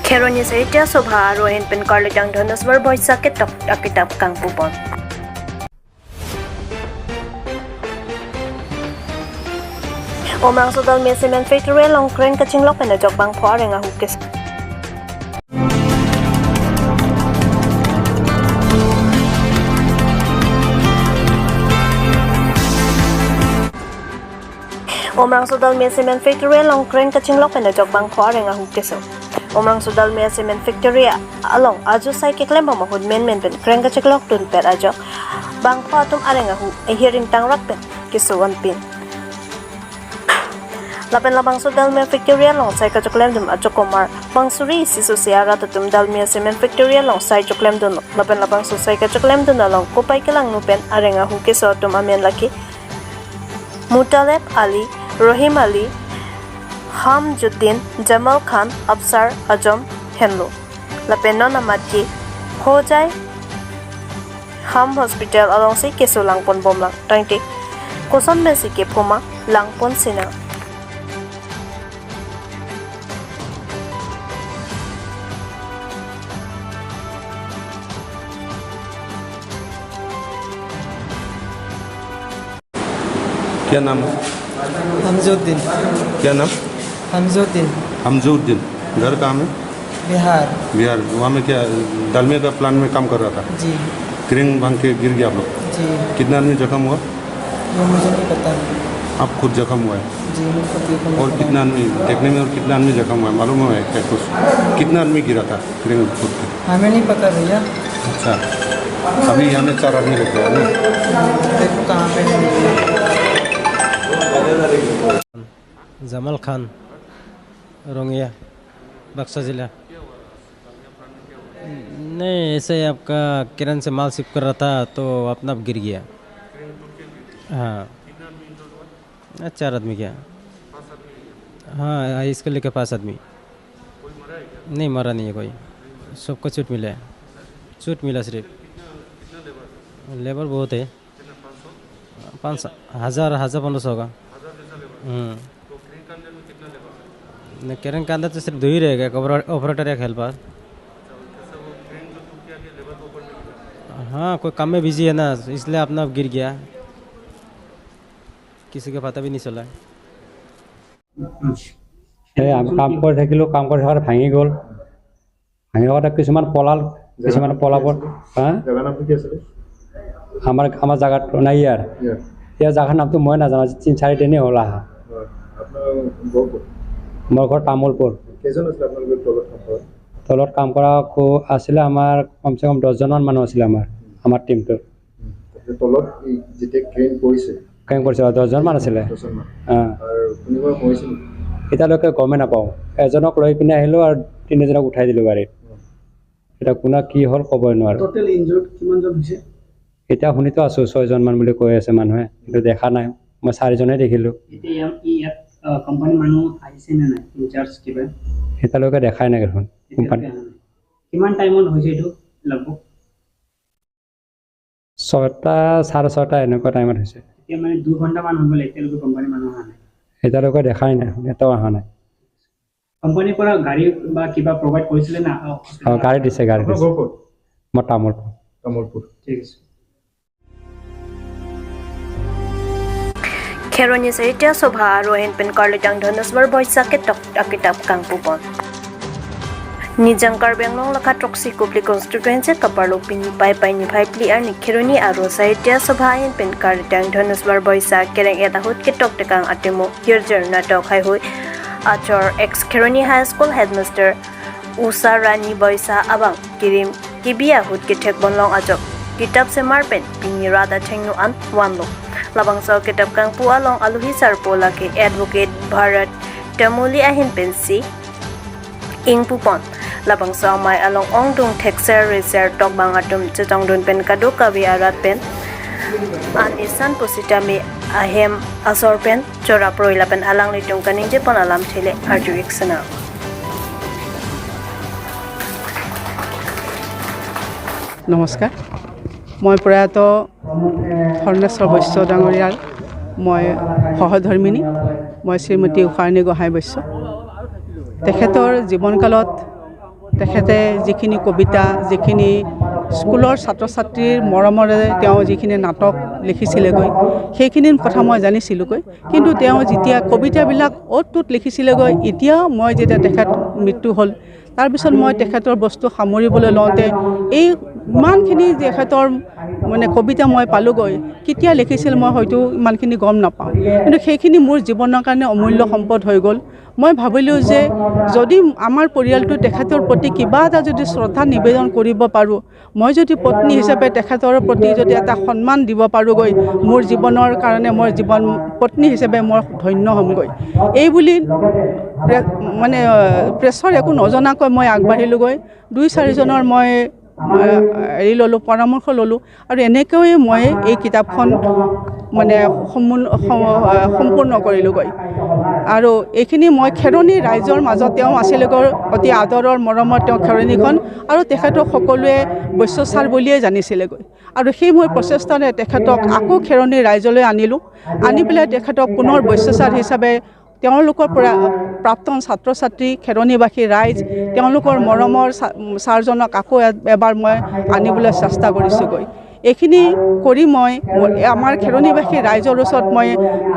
Kheroni Sahitya Sabha aro henpen Karlitang Dhaneswar Baishya ketok akitap kangpupon. Umrangso Dalmia Cement Factory long crane kachinglok pen jok bang pho renga hukes. Umrangso Dalmia Cement Factory long crane kachinglok pen jok bang pho renga hukes. Umrangso Dalmia Cement Factory along aju sai keklem bang mahud men men pen crane kachinglok tun per ajok bang pho atum arenga hu hearing tangrak pen kisuan pin. Lapen labang so Dalmia Factory long sai ka choklem dum ajo komar bangsuri sisu siara tatum Dalmia Cement Factory long sai choklem dun lapen labang so sai ka choklem dun along kopai kelang nupen arenga hu ke so tum amen laki Mutaleb Ali, Rahim Ali, Hamjuddin, Jamal Khan, Afsar Azam Henlo lapen non amatki ho jai Ham Hospital along si keso langpon bomlang tangti koson mesi ke phoma langpon sina. क्या नाम है? हमजुद्दीन। क्या नाम? हमजुद्दीन। हमजुद्दीन। घर कहाँ है? बिहार। बिहार। वहाँ में क्या डालमिया का प्लान में काम कर रहा था? जी। क्रेन भांग के गिर गया आप लोग? जी। कितना आदमी जख्म हुआ? वो मुझे नहीं पता। आप खुद जख्म हुआ है? जी, मुझे। और कितना आदमी देखने में, और कितना आदमी जख्म हुआ है मालूम है क्या कुछ? कितना आदमी गिरा था क्रेन खुद के? हमें नहीं पता भैया। अच्छा, अभी यहाँ में 4 आदमी लग गया ना? देखो कहाँ पे। जमाल खान, रोंगिया, बक्सा जिला। नहीं, ऐसे ही आपका किरण से माल शिफ्ट कर रहा था तो अपना आप गिर गया। हाँ, 4 आदमी क्या? हाँ, इसको लेकर 5 आदमी। नहीं, मरा नहीं है कोई, सबको चोट मिला है। चोट मिला सिर्फ। लेबर बहुत है, 500 हज़ार 1500 होगा। क्रेन के अंदर तो सिर्फ 2 ही रहेगा, एक ऑपरेटर एक हेल्पर। हाँ, कोई काम में बिजी है ना, इसलिए अपना गिर गया, किसी का पता भी नहीं चला। আমি কাম কৰি থাকিলোঁ, কাম কৰি থকাতে ভাঙি গ'ল। ভাঙি থকাতে কিছুমান পলাল, কিছুমান পলাব। হা, আমাৰ আমাৰ জেগাটো নাই ইয়াৰ, ইয়াৰ জেগাৰ নামটো মই নাজানো। আজি 3-4 দিনেই হ'ল অহা। মোৰ ঘৰ তামোলপুৰ। তলত কাম কৰা আছিলে আমাৰ কমচে কম 10জনমান মানুহ আছিলে আমাৰ টিমটোত। ক্ৰেন কৰিছে 10জনমান আছিলে। এতিয়ালৈকে গমেই নাপাওঁ। এজনক লৈ পিনে আহিলোঁ আৰু 3জনক উঠাই দিলোঁ গাড়ীত। এতিয়া কোনা কি হ'ল ক'বই নোৱাৰোঁ। এতিয়া শুনিতো আছোঁ 6জনমান বুলি কৈ আছে মানুহে, কিন্তু দেখা নাই, মই 4জনেই দেখিলোঁ। এতিয়ালৈকে দেখাই নাই দেখোন কোম্পানী। কিমান টাইমত হৈছে এইটো? লগভগ 6টা 6:30 এনেকুৱা টাইমত হৈছে। এতিয়া মানে 2 ঘণ্টামান হৈ গ'ল, এতিয়ালৈকে কোম্পানীৰ মানুহ অহা নাই। এতিয়ালৈকে দেখাই নাই, এটাও অহা নাই। কোম্পানীৰ পৰা গাড়ী বা কিবা প্ৰভাইড কৰিছিলে না? অঁ, গাড়ী দিছে, গাড়ী দিছে। মই তামোলপুৰ। তামোলপুৰ, ঠিক আছে। Kheroni Sahitya Sabha aro henpen Karlitang Dhaneswar Baishya ketok akitap kangpupon. Nijang Karbi Anglong lakha Troxy Kupli constituency kaparlo pini pai pai ni phai pli ar ni Kheroni aro Sahitya Sabha henpen Karlitang Dhaneswar Baishya kereng eta hut ketok tekang atemo hirjar natok hai hui achor ex Kheroni High School headmaster Usha Rani Baishya abang kirim kibia hut ketek bonlong ajok kitab se marpen pini rada thengnu an wanlo labangso kitab kangpu along aluhi sarpo laki advocate Bharat Tamuli ahin pensi ingpupon labangso mai along ongdung thekser reser tok bang atum chechongdun pen kadu kabi arat pen an isan positami ahem asor pen chora proila pen alang litung kaning je pon alam thele arju iksana. নমস্কাৰ, মই প্ৰয়াত ধৰ্মেশ্বৰ বৈশ্য ডাঙৰীয়াৰ মই সহধৰ্মিনী, মই শ্ৰীমতী উষাৰাণী গোহাঁই বৈশ্য। তেখেতৰ জীৱনকালত তেখেতে যিখিনি কবিতা, যিখিনি স্কুলৰ ছাত্ৰ ছাত্ৰীৰ মৰমৰে তেওঁ যিখিনি নাটক লিখিছিলেগৈ, সেইখিনি কথা মই জানিছিলোঁগৈ। কিন্তু তেওঁ যেতিয়া কবিতাবিলাক অ'ত ত'ত লিখিছিলেগৈ, এতিয়াও মই যেতিয়া তেখেত মৃত্যু হ'ল, তাৰপিছত মই তেখেতৰ বস্তু সামৰিবলৈ লওঁতে এই ইমানখিনি তেখেতৰ মানে কবিতা মই পালোঁগৈ। কেতিয়া লিখিছিল মই হয়তো ইমানখিনি গম নাপাওঁ, কিন্তু সেইখিনি মোৰ জীৱনৰ কাৰণে অমূল্য সম্পদ হৈ গ'ল। মই ভাবিলোঁ যে যদি আমাৰ পৰিয়ালটো তেখেতৰ প্ৰতি কিবা এটা যদি শ্ৰদ্ধা নিবেদন কৰিব পাৰোঁ, মই যদি পত্নী হিচাপে তেখেতৰ প্ৰতি যদি এটা সন্মান দিব পাৰোঁগৈ, মোৰ জীৱনৰ কাৰণে মই জীৱন পত্নী হিচাপে মই ধন্য হ'মগৈ। এই বুলি মানে প্ৰেছৰ একো নজনাকৈ মই আগবাঢ়িলোঁগৈ। দুই চাৰিজনৰ মই হেৰি ল'লোঁ, পৰামৰ্শ ল'লোঁ আৰু এনেকৈয়ে মই এই কিতাপখন মানে সম্পূৰ্ণ কৰিলোঁগৈ। আৰু এইখিনি মই খেৰণি ৰাইজৰ মাজত তেওঁ আছিলেগৈ, অতি আদৰৰ মৰমৰ তেওঁ খেৰণিখন, আৰু তেখেতক সকলোৱে বৈশ্য ছাৰ বুলিয়ে জানিছিলেগৈ। আৰু সেই মই প্ৰচেষ্টাৰে তেখেতক আকৌ খেৰণি ৰাইজলৈ আনিলোঁ। আনি পেলাই তেখেতক পুনৰ বৈশ্য ছাৰ হিচাপে তেওঁলোকৰ পৰা প্ৰাক্তন ছাত্ৰ ছাত্ৰী, খেৰণিবাসী ৰাইজ, তেওঁলোকৰ মৰমৰ ছাৰজনক আকৌ এবাৰ মই আনিবলৈ চেষ্টা কৰিছোঁগৈ। এইখিনি কৰি মই আমাৰ খেৰণিবাসী ৰাইজৰ ওচৰত মই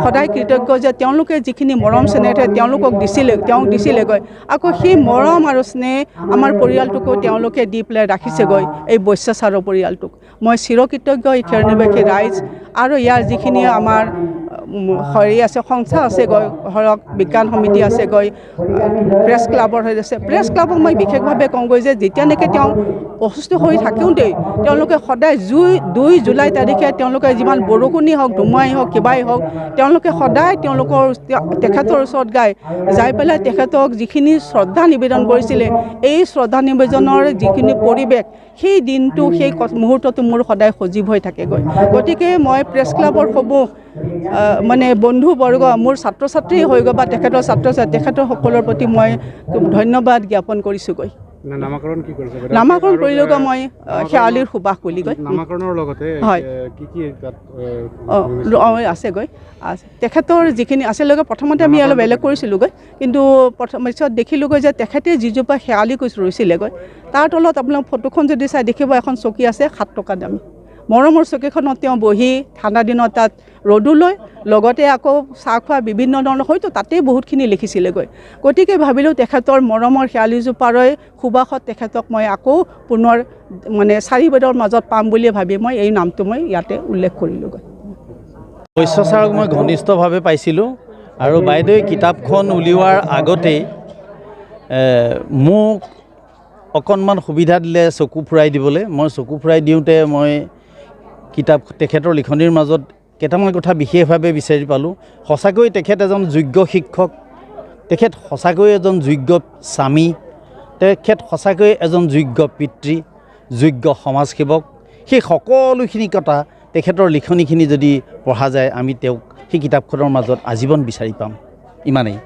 সদায় কৃতজ্ঞ যে তেওঁলোকে যিখিনি মৰম চেনেহে তেওঁলোকক দিছিলে, তেওঁক দিছিলেগৈ, আকৌ সেই মৰম আৰু স্নেহ আমাৰ পৰিয়ালটোকো তেওঁলোকে দি পেলাই ৰাখিছেগৈ, এই বৈশ্য ছাৰৰ পৰিয়ালটোক। মই চিৰকৃতজ্ঞ এই খেৰণিবাসী ৰাইজ আৰু ইয়াৰ যিখিনি আমাৰ হেৰি আছে, সংস্থা আছে গৈ, ধৰক বিজ্ঞান সমিতি আছে গৈ, প্ৰেছ ক্লাবৰ হৈ আছে। প্ৰেছ ক্লাবক মই বিশেষভাৱে কওঁগৈ যে যেতিয়া নেকি তেওঁ অসুস্থ হৈ থাকোঁতেই তেওঁলোকে সদায় 2 জুলাই তাৰিখে তেওঁলোকে যিমান বৰষুণেই হওক, ধুমুহাই হওক, কিবাই হওক, তেওঁলোকে সদায় তেওঁলোকৰ তেখেতৰ ওচৰত যাই পেলাই তেখেতক যিখিনি শ্ৰদ্ধা নিবেদন কৰিছিলে, এই শ্ৰদ্ধা নিবেদনৰ যিখিনি পৰিৱেশ, সেই দিনটো, সেই মুহূৰ্তটো মোৰ সদায় সজীৱ হৈ থাকেগৈ। গতিকে মই প্ৰেছ ক্লাবৰ সমূহ মানে বন্ধুবৰ্গ, মোৰ ছাত্ৰ ছাত্ৰী হৈ গ'ল বা তেখেতৰ ছাত্ৰ ছাত্ৰী, তেখেতৰ সকলৰ প্ৰতি মই ধন্যবাদ জ্ঞাপন কৰিছোঁগৈ। নামাকৰণ কি কৰিছে? নামাকৰণ কৰিলোঁগৈ মই শেৱালিৰ সুবাস বুলি গৈ। নামাকৰণৰ লগতে হয় কি কি তাত আছেগৈ? তেখেতৰ যিখিনি আছিলেগৈ, প্ৰথমতে আমি অলপ বেলেগ কৰিছিলোঁগৈ, কিন্তু প্ৰথম পিছত দেখিলোঁগৈ যে তেখেতে যিজোপা শেৱালি গছ ৰুইছিলেগৈ, তাৰ তলত আপোনালোক ফটোখন যদি চাই দেখিব এখন চকী আছে, 7 টকা দামী মৰমৰ চকীখনত তেওঁ বহি ঠাণ্ডা দিনত তাত ৰ'দো লয়, লগতে আকৌ চাহ খোৱা বিভিন্ন ধৰণৰ হয়তো তাতেই বহুতখিনি লিখিছিলেগৈ। গতিকে ভাবিলোঁ তেখেতৰ মৰমৰ শেৱালিজোপাৰে সুবাসত তেখেতক মই আকৌ পুনৰ মানে চাৰিবেদৰ মাজত পাম বুলি ভাবি মই এই নামটো মই ইয়াতে উল্লেখ কৰিলোঁগৈ। বৈশ্য ছাৰক মই ঘনিষ্ঠভাৱে পাইছিলোঁ আৰু বাইদেৱে কিতাপখন উলিওৱাৰ আগতেই মোক অকণমান সুবিধা দিলে চকু ফুৰাই দিবলৈ। মই চকু ফুৰাই দিওঁতে মই কিতাপ তেখেতৰ লিখনিৰ মাজত কেইটামান কথা বিশেষভাৱে বিচাৰি পালোঁ। সঁচাকৈ তেখেত এজন যোগ্য শিক্ষক, তেখেত সঁচাকৈ এজন যোগ্য স্বামী, তেখেত সঁচাকৈ এজন যোগ্য পিতৃ, যোগ্য সমাজসেৱক। সেই সকলোখিনি কথা তেখেতৰ লিখনিখিনি যদি পঢ়া যায়, আমি তেওঁক সেই কিতাপখনৰ মাজত আজীৱন বিচাৰি পাম। ইমানেই।